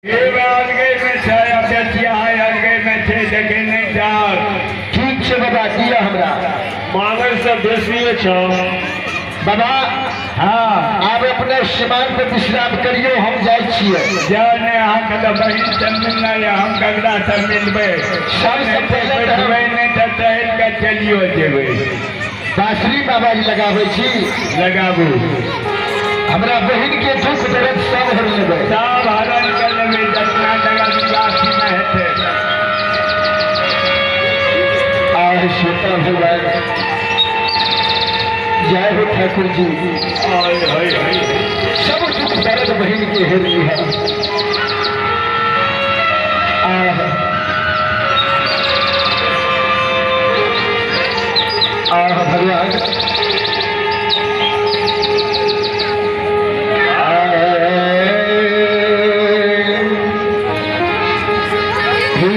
अलगे में छै आ बेचिया है अलगे में छै देखे नहि जाओ। ठीक छै बाबा, दिअ हमरा। मांगै से बेसिए छौ। बाबा। हाँ। आब अपने सीमान पर विश्राम करियौ, हम जाइ छियै। जाओ ने, अहाँके तऽ बहिन से मिलना यऽ, हम ककरा से मिलबै? सबसँ पहिले तऽ बैठबै नहि तऽ टहलि कऽ चलियो जेबै। बाँसुरी बाबाजी लगाबै छी। लगाबू। हमरा बहिन के दुख दर्द सब हर लेबै। सब हरण कर लेबै, जितना जगह विकास नहि हेतै। आह श्वेता भगवान, जय हो ठाकुर जी। आय हाय हाय। सब दुख दर्द बहिन के हेर लिहा। आह आह भगवान,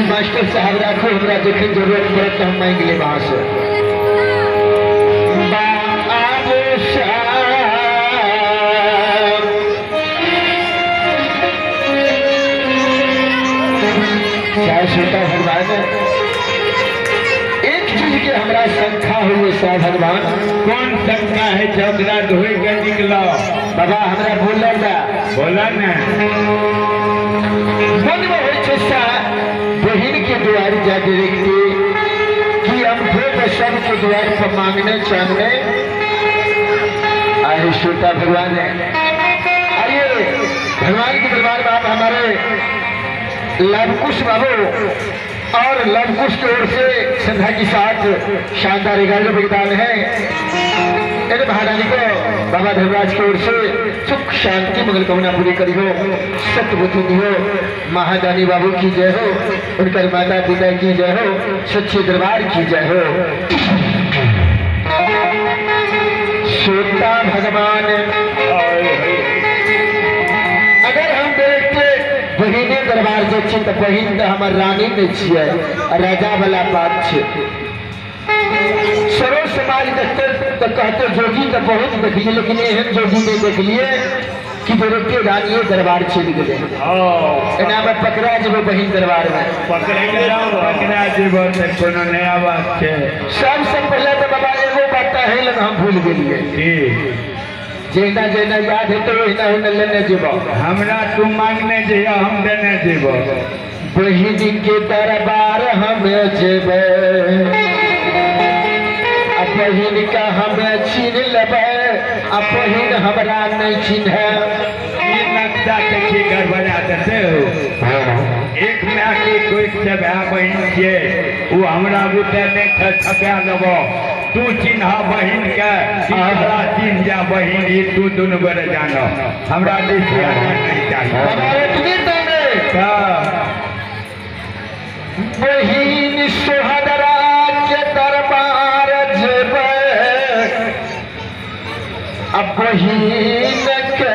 मास्टर साहब राखो हमरा, जखन जरूरत पड़त तऽ हम मांगि लेब अहाँसँ। बाबू साहब, जय सीता भगवान। एक चीज के हमरा शंका हुई सा भगवान। कोन शंका है छै? ओकरा धोइ के निकलो। बाबा, हमरा बोलल दा। बोला ने। मन में होइ छै सा बहिन के दुआर जाके देखते कि हम फिर सबके द्वार पर मांगने चांगने आए। श्रोता भगवान है, आइए भगवान के दरबार में। आप हमारे लवकुश बाबू और लवकुश की ओर से संध्या के साथ शानदार 11 योगदान है। इन महारानी को बाबा धर्मराज की ओर से सुख शांति मंगल कामना पूरी करी हो, सत्यबुद्धि हो। महादानी बाबू की जय हो, उनकर माता पिता की जय हो, सच्चे दरबार की जय हो। श्रोता भगवान, अगर हम देखते बहिने दरबार जाइ छी तऽ बहिन तऽ हमर रानी नहि छियै, राजा वाला बात छै। सरो समाज देखते तऽ कहते जोगी तऽ बहुत देखलिए, लेकिन एहन जोगी नहि देखलिए कि डायरेक्टे रानिए दरबार चलि गेलै। एना मे पकड़ा जेबै बहिन दरबार में। पकड़ा जेबो तऽ कोनो नया बात छै? सबसे पहले तऽ बाबा एगो बात तऽ है लग हम भूल गेलिए। की? जहिना जहिना याद हेतै ओहिना ओहिना लेने जेबो। हमरा तू मांगने जइह, हम देने जेबो। बहिन के दरबार हम जेबै आ बहिन के हम छीन लेबै आ बहिन हमरा नहि चिन्है। ई नक्शा के की गड़बड़ा देते हो? एक माय के कोई से भाय बहिन छियै, ओ हमरा बुते नहि छपा लेबो। तू चिन्ह बहिन के, तोरा चिन्ह जा बहिन, ई तू दुनू गोरे जानो, हमरा दिस नहीं चाही। बाबा, एतनी तऽ बहिन सोहदरा के दरबार जेबै आ बहिन के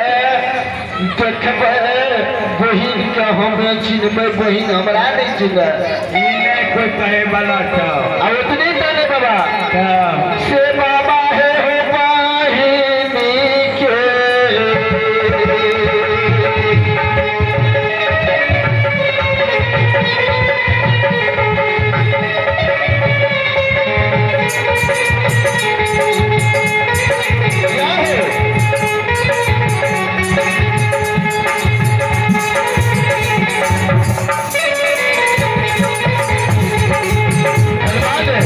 देखबै, बहिन के हम चिन्हबै, बहिन हमरा नहि चिन्है। ई नहि कोई कहे वाला छौ। आ ओतनी तऽ नहि बाबा, से बाबा हे हो बहिनी के क्या है? धन्यवाद है।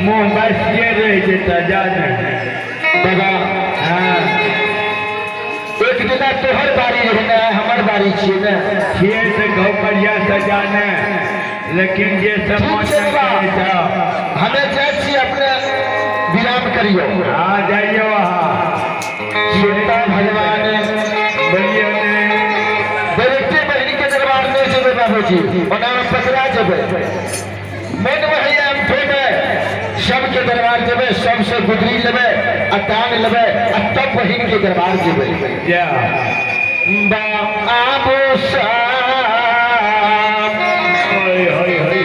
मुँह बसिए रहि जेतऽ जा ने। बाबा हाँ। एक दिना तोहर बारी रहे ने, हमर बारी छियै ने। छियै से घौकरिया सजा ने, लेकिन जे सब ठीक मन छै नहि बाबा। करै छौ। हमे जाइ छी, अपने विराम करियौ। हाँ, जाइयौ अहाँ। सीता भगवान। बोलियौ ने। डायरेक्टे बहिन के दरबार नहि जेबै बाबूजी, ओना हम पकड़ा जेबै। मन में हैया हम थोड़े सबके दरबार जेबै, सबसे गुदरी लेबै आ दान लेबै आ तब बहिन के दरबार जेबै। जा। बाबू साहब। होय होय होय।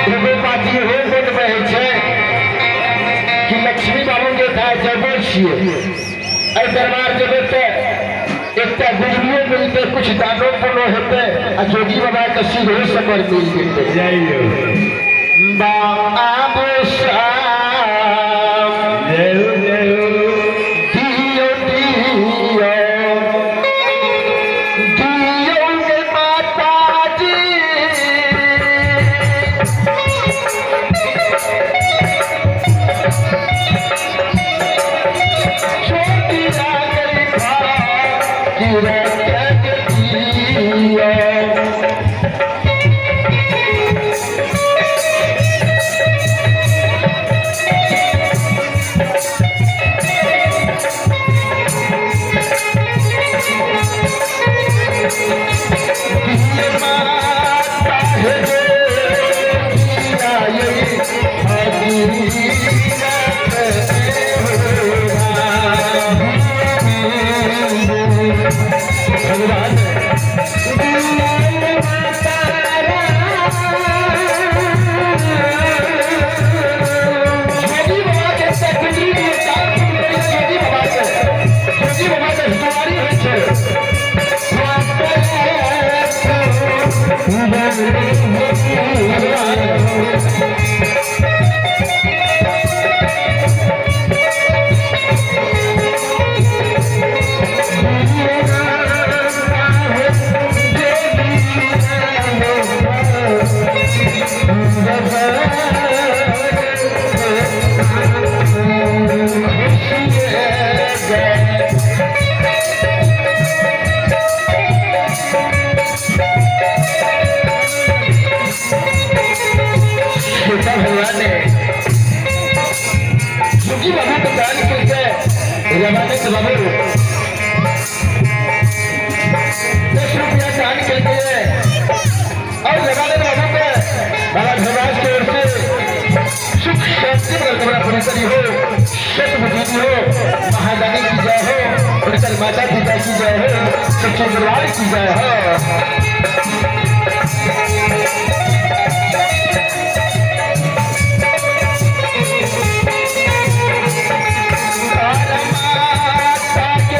एगो बात इहो मन में होइ छै कि लक्ष्मी बाबू के था जबै छियै, एहि दरबार जेबै तऽ एकटा गुजरियो मिलतै, कुछ दानो पुनो हेतै आ जोगी बाबा के सीधो सफर मिल जेतै। जाइयौ। बाबू साहब। जय हो, जय हो। दियो दियो दियो गे माताजी। छोटी लागल किरत दियो। माता हे भगवान। योगी बाबा के एकटा गुजरी दियौ, चार फूल करी योगी बाबा के। योगी बाबा के दुआरी होइ छै। भगवान। सीता भगवान ने योगी बाबू को दान करके रवानंद बाबू 10 रुपया दान करते हैं और रवानंद बाबू के बाबा धर्मराज की ओर से सुख शांति मंगल पूरी करी हो, सतबुद्धि हो, महादानी की जय हो, उनकर माता पिता की जय हो, सच्चे दरबार की जय हो। माता के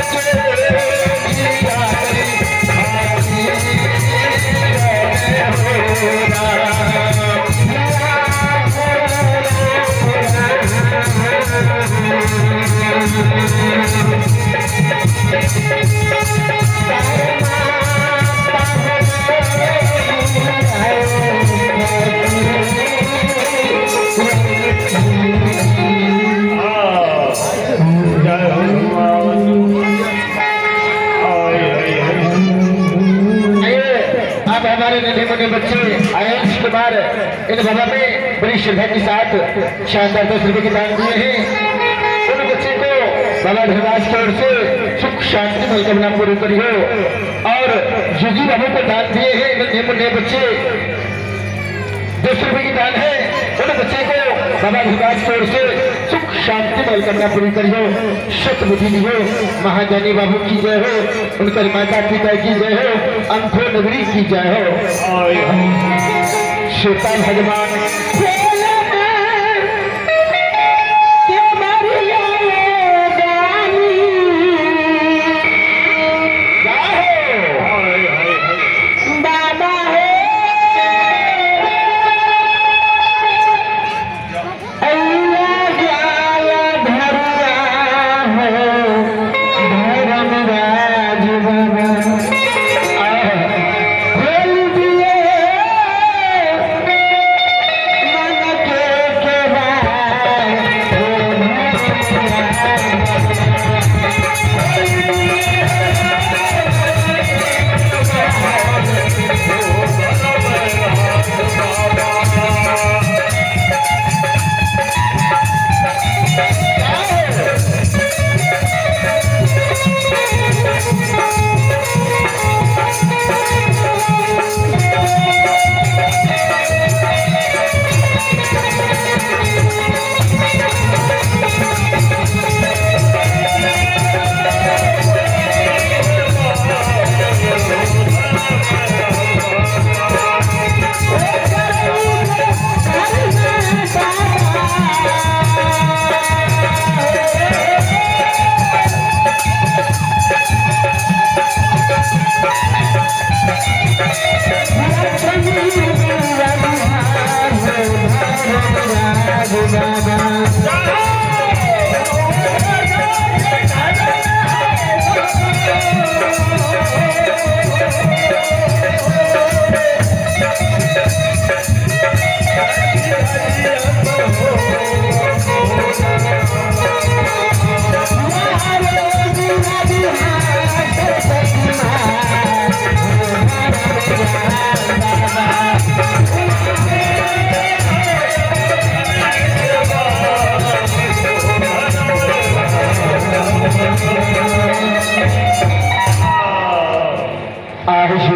हाँ, जय हनुमान। होय होय होय। आइए, अब हमारे नन्हे मुन्ने बच्चे आयंश कुमार इन बाबा में बड़ी श्रद्धा के साथ शानदार 10 रुपए के दान दिए हैं। उन बच्चे को बाबा धर्मराज की ओर से सुख शांति मनोकामना पूरी करी हो और जोगी बाबू को दान दिए हैं नन्हे मुन्ने बच्चे, 10 रुपए की दान है। उन बच्चे को बाबा धर्मराज की ओर से सुख शांति मनोकामना पूरी करी हो, सतबुद्धि हो, महाज्ञानी बाबू की जय हो, उनकर माता पिता की जय हो, अंधो नगरी की जय हो। होय होय। श्वेता भगवान। जय हो। होय होय होय। बाबा हे अल्लाह ज्ञान धरिया हो धर्मराज बाबा खोल दिए मन के।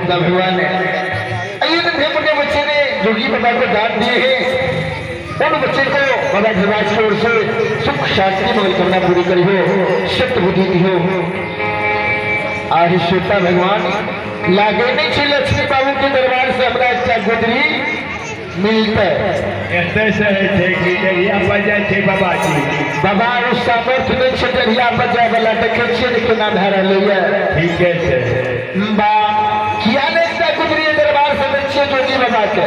भगवान ये नन्हे बच्चे ने जोगी बाबा को दान दिए हैं, उन बच्चे को बाबा धर्मराज की ओर से सुख शांति मंगल कामना पूरी करी हो, सत्य बुद्धि दी हो। आहि श्वेता भगवान लागे नहीं छे लक्ष्मी बाबू के दरबार से हमरा एकटा गुदरी मिलते। एतय से होइ छै कि डरिया पर जाइ छै बाबाजी। बाबा ओ सामर्थ्य नहीं छै डरिया पर जाय वाला, देखै छियै ने केना भए रहलैए। ठीके छै। बा किया नहीं एकटा गुदरी दरबार से दै छियै जोगी बाबा के?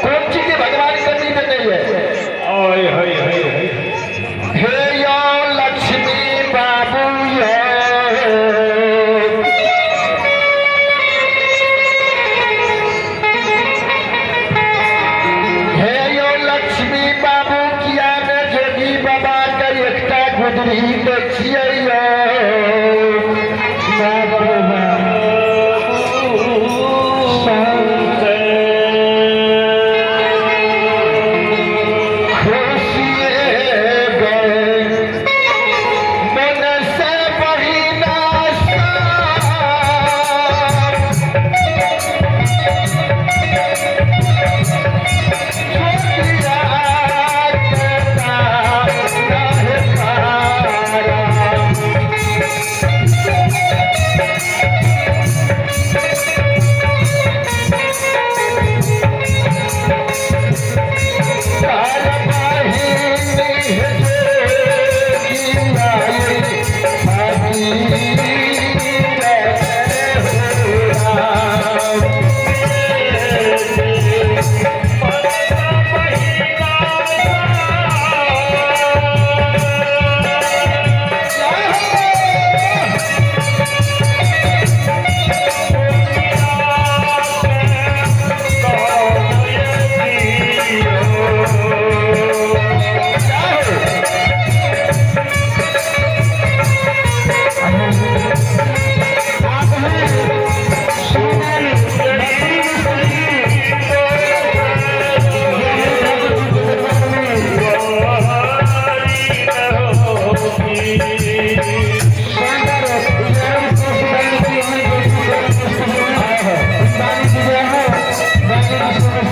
कोन चीज के भगवान कमी देने है? ओए होय होय हे यो लक्ष्मी बाबू यो हे यो लक्ष्मी बाबू किया ने जोगी बाबा के एकटा गुदरी दै छियै यो।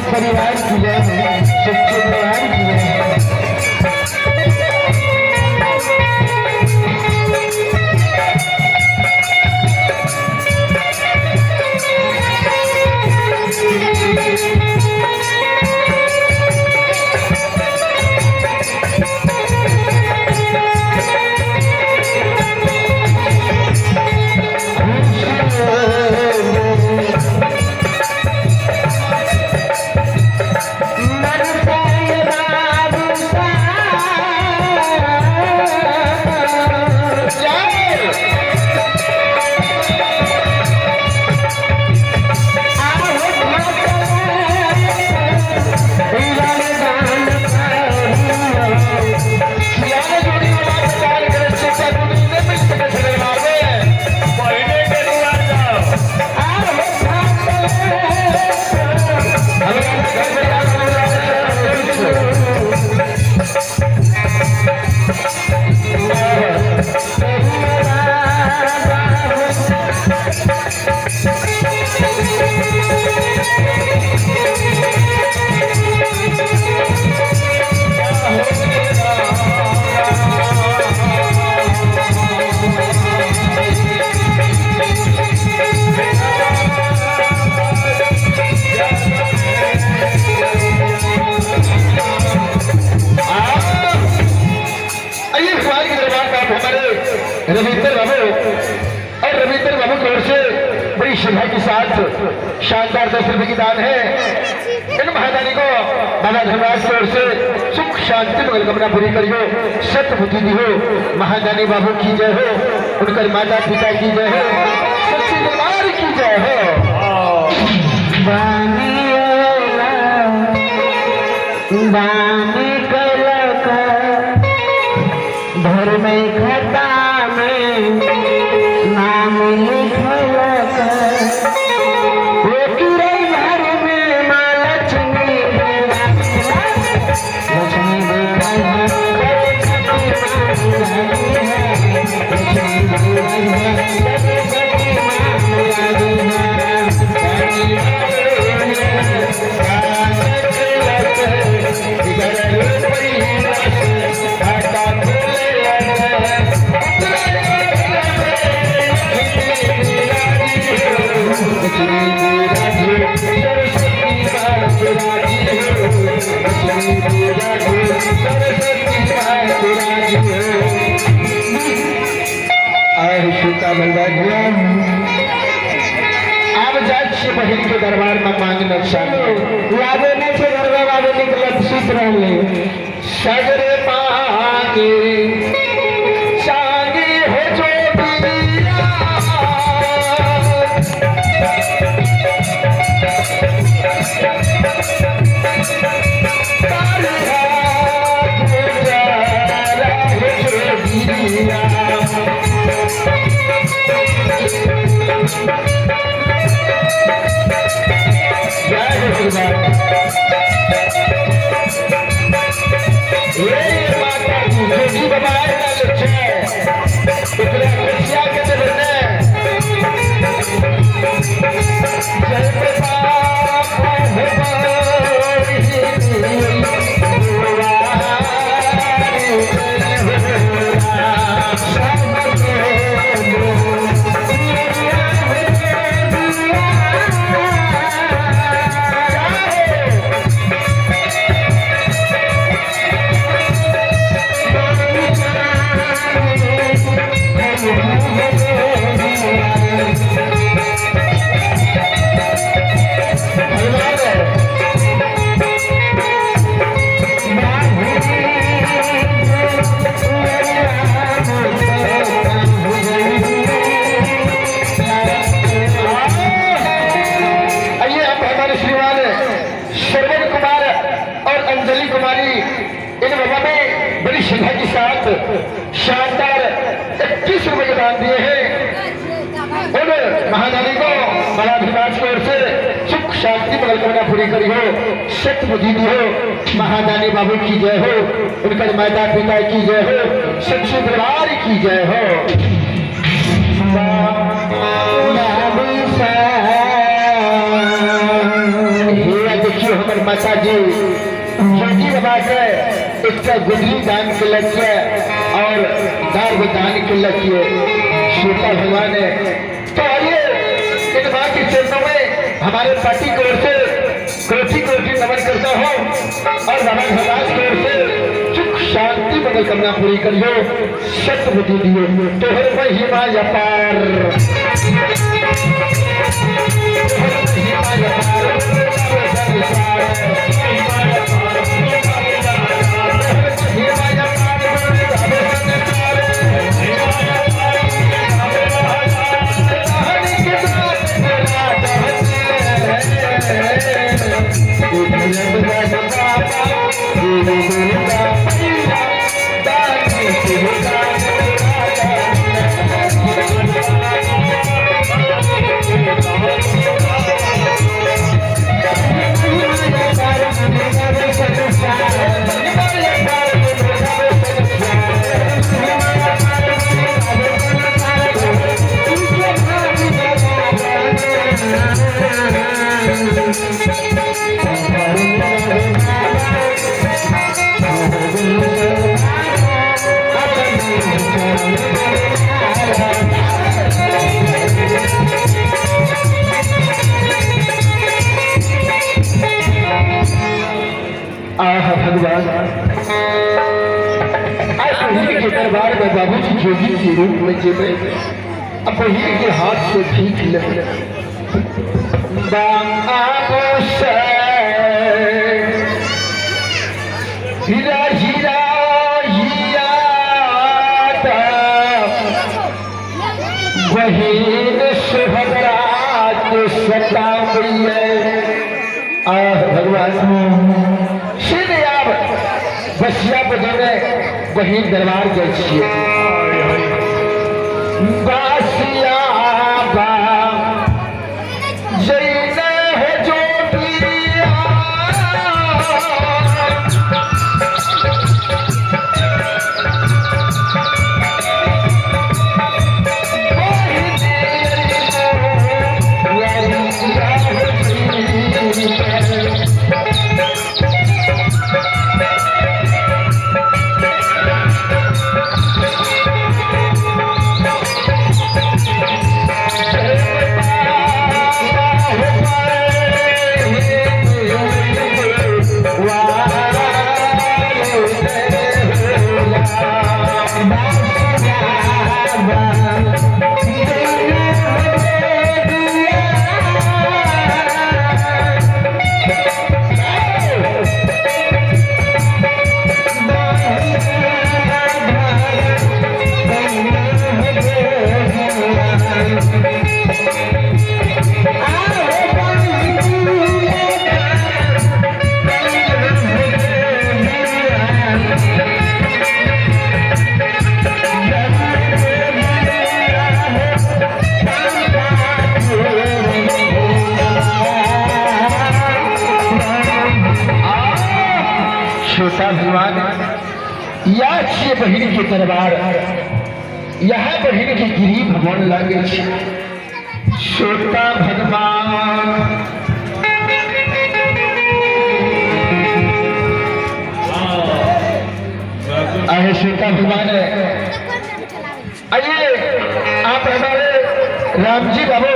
परिवार की जय हो, सच्चे परिवार की जय हो। रविंद्र बाबू और रविंद्र बाबू की ओर से बड़ी श्रद्धा के साथ शानदार 10 रुपए की दान है। इन महादानी को बाबा धर्मराज की ओर से सुख शांति मंगल कामना पूरी करियो, सत बुद्धि दिहो। महादानी बाबू की जय हो, उनकर माता पिता की जय हो, सच्ची दरबार की जय हो। बानी कलक धर्म खता में नाम लिखलक, वो किरई घर में माँ लक्ष्मी लक्ष्मी आब जाइ छियै बहिन के दरबार में मांगने लागे नहीं छे घरवा बाबू निकलत सुत रहले। सगरे मांगे चांगी हो जो बिया, आइए हम हमारे श्रीमान श्रवण कुमार और अंजलि कुमारी इन बाबा ने बड़ी श्रद्धा के साथ शानदार 21 रुपए के दान दिए हैं। उन महादानी को बलाधिराज की ओर से सुख शांति मंगल कामना पूरी करी हो, सत बुद्धि दी हो। महादानी बाबू की जय हो, उनकर माता पिता की जय हो, सच्चे दरबार की जय हो। देखियो हमर माता जी जोगी बाबा के एक गुदली दान के लक्ष्य और दार्भ दान के लक्ष्य श्वेता भगवान है। तो आइए इन माँ के चरणों में हमारे पार्टी की ओर से कोटि कोटि नमन करता हूँ और बाबा महाराज की ओर से सुख शांति मंगल कामना पूरी करियो, सत बुद्धि दियो। तोहर महिमा अपार, आह भगवान, आज बहिन के दरबार में बाबूजी जोगी के रूप में जेबे अब बहिन के हाथ से भीख ले बाबू से हीरा हीरा हिया बहिन सुभद्रा के सताबैये। आह भगवान सीधे आब बसिया बजने बहिन दरबार जाइ छियै। बासिया बा जैने है जोटिया छोटा भगवान या छियै बहिन के दरबार, यहाँ बहिन के गिरी भगवान लागे छै। छोटा भगवान आहे छोटा भगवान है। आइए आप हमारे रामजी बाबू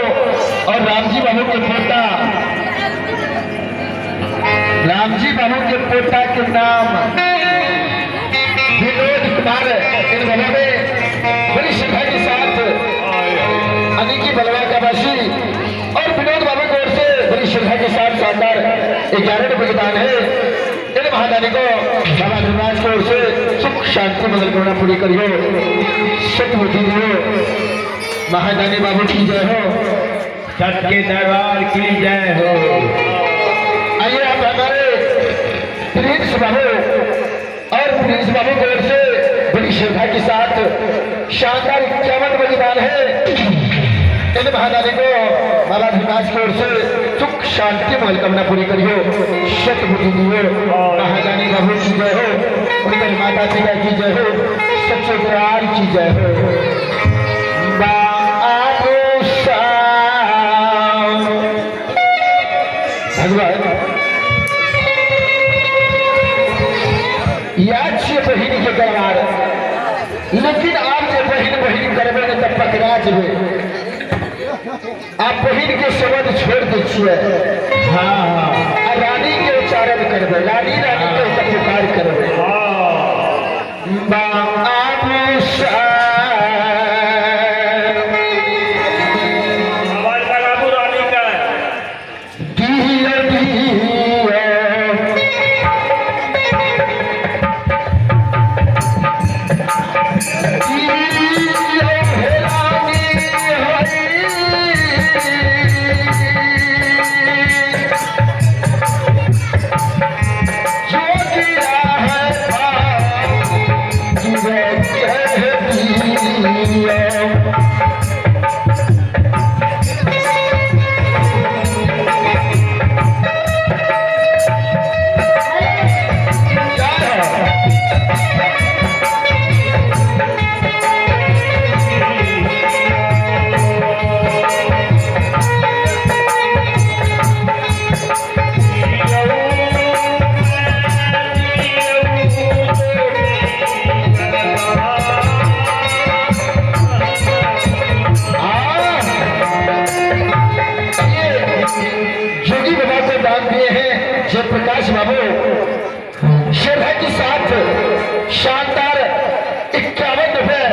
और रामजी बाबू के पोता, रामजी बाबू के पोता के नाम विनोद कुमार, इन बाबा ने बड़ी श्रद्धा के साथ अनिकी बलवा का वासी और विनोद बाबू की ओर से बड़ी श्रद्धा के साथ शानदार 11 रुपये का दान है। इन महादानी को बाबा धर्मराज की ओर से सुख शांति मंगल कामना पूरी करियो, सतबुद्धि दियो। महादानी बाबू की जय हो, सत्य दरबार की जय हो। आइए आप हमारे प्रिंस बाबू और प्रिंस बाबू की ओर से बड़ी श्रद्धा के साथ शानदार 51 रुपये दान है। इन महादानी को बाबा धर्मराज की ओर से सुख शांति मंगल कामना पूरी करियो, सतबुद्धि दियो। महादानी बाबू की जय हो, उनके माता पिता की जय हो, सच्चे दरबार की जय हो। बाबू भगवान याद छियै बहिन के दरबार, लेकिन आप जे बहिन बहिन करबै ने तऽ पकड़ा जेबै। आप बहिन के शब्द छोड़ दै छियै। हाँ हाँ, आ रानी के उच्चारण करबै, रानी रानी के पुकार करबै। बाबू आवाज लगाबू रानी का। दिया दिया जोगी बाबा को दान दिए हैं जयप्रकाश बाबू, श्रद्धा के साथ शानदार 51 रुपए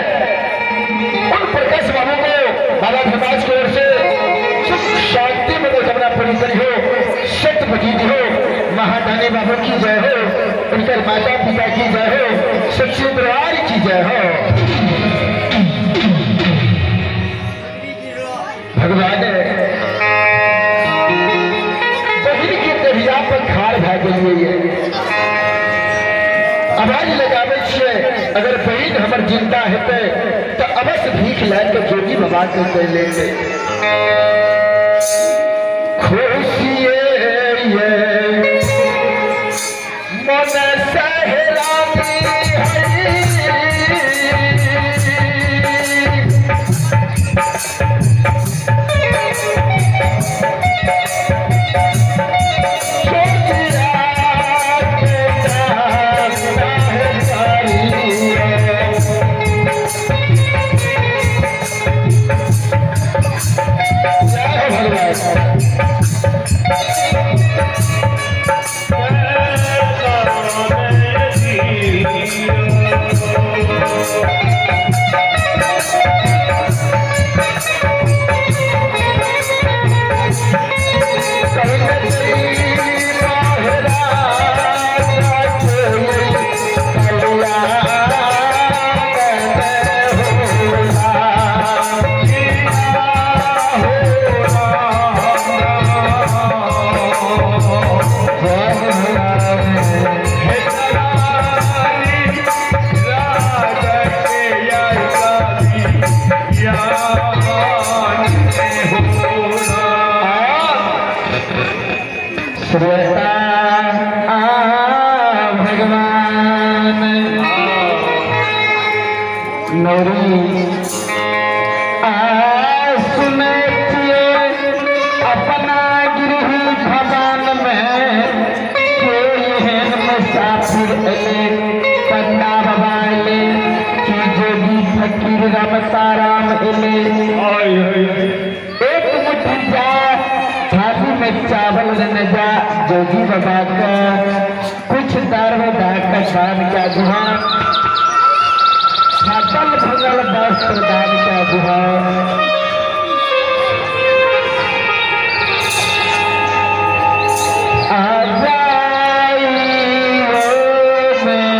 उन प्रकाश बाबू को बाबा धर्मराज की ओर से सुख शांति मंगल कामना पूरी करी हो, सत बजी हो। महादानी बाबू की जय हो। उनकर माता पिता की जय हो, सच्चे दरबार की जय हो। भगवान बहिन के दरिया पर खाड़ भए गेलियै, आवाज लगाबै छियै, अगर बहिन हमर जिंदा हेतै तऽ अवश्य भीख लए कऽ जोगी बाबा के दे लेतै। खुशिये ये मन सहराती हरी, श्रोता भगवान मेरी सुने अपना गृह भवन में कोई एहन मुसाफिर एले, पंडा बाबा एले कि जोगी फकीर रमता राम एले। एक मुट्ठी जा थाली में चावल लेने जा जोगी बाबा का, कुछ दारू का दान का गुहा, फाटल भंगल वस्त्र दान का गुहा। आ जाइयो में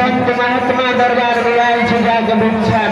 संत महात्मा दरबार में आयल छै, जाके भिक्षा।